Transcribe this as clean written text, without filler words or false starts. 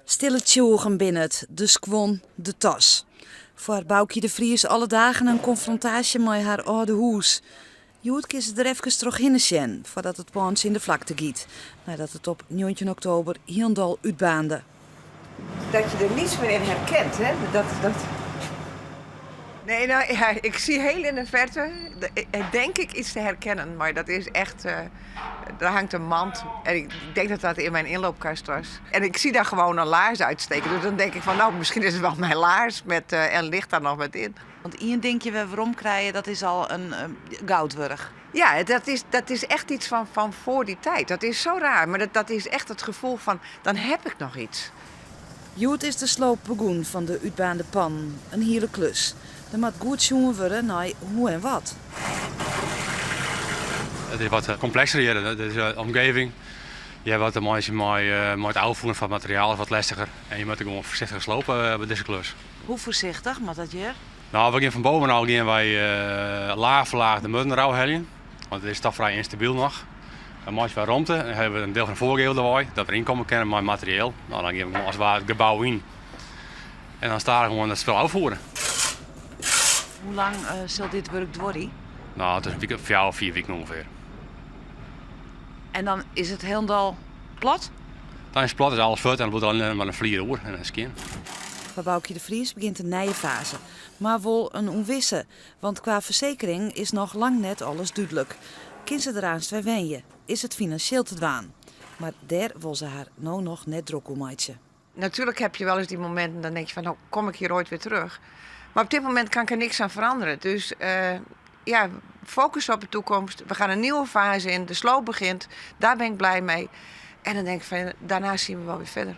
Stille tsjûgen binne it, de skuon, de tas. Foar Baukje de Vries alle dagen in konfrontaasje mei har âlde hûs. Hjoed kin se der efkes trochhinne sjen foardat it pân tsjin de flakte giet, neidat it op 19 oktober hielendal útbaarnde. Dat je der niets meer in herkent, hè? Dat, dat... Nee, nou ja, ik zie heel in de verte, denk ik, iets te herkennen. Maar dat is echt, daar hangt een mand. En ik denk dat dat in mijn inloopkast was. En ik zie daar gewoon een laars uitsteken. Dus dan denk ik van, nou, misschien is het wel mijn laars met, en ligt daar nog wat in. Want ien dinkje wer werom krije, dat is al in goud wurdich. Ja, dat is echt iets van voor die tijd. Dat is zo raar, maar dat is echt het gevoel van, dan heb ik nog iets. Hjoed is de sloop begûn fan de útbaarnde pannen. In hiele klus. Der moat goed sjoen wurde nei hoe en wat. It is wat komplekser hjir. Het is de omgeving. Je hebt wat te meitsjen mei it ôffieren fan materiaal is wat lestiger. En je moatte gewoan foarsichtich slope by dizze klus. Hoe foarsichtich moat dat hjir? Nou, we gean fan boven ôf gean wy laach foar laach de muorren derôf heljen. Want it is toch frij ynstabyl noch. Dan meitsje wy romte en hawwe we in diel fan de foargevel derwei, dat we ynkomme kinne mei materieel. Nou, dan gean we gewoan as it ware it gebou yn. En dan stadichoan it spul ôffiere. Hoe lang sil dit wurk duorje? Nou, it is in wike, 4, 5 wiken ûngefear. En dan is it hielendal plat? Dan is it plat, is alles fuort en dan bliuwt allinnich mar in flier oer en in skjin. Foar Baukje de Vries begjint in nije faze, mar wol in ûnwisse, want kwa fersekering is noch lang net alles dúdlik. Kin se der aanst wer wenje? Is it finansjeel te dwaan? Mar dêr wol se har no noch net drok oer meitsje. Natuurlijk heb je wel eens die momenten, dan denk je van, nou kom ik hier ooit weer terug. Maar op dit moment kan ik er niks aan veranderen. Dus ja, focus op de toekomst. We gaan een nieuwe fase in, de sloop begint. Daar ben ik blij mee. En dan denk ik van, daarna zien we wel weer verder.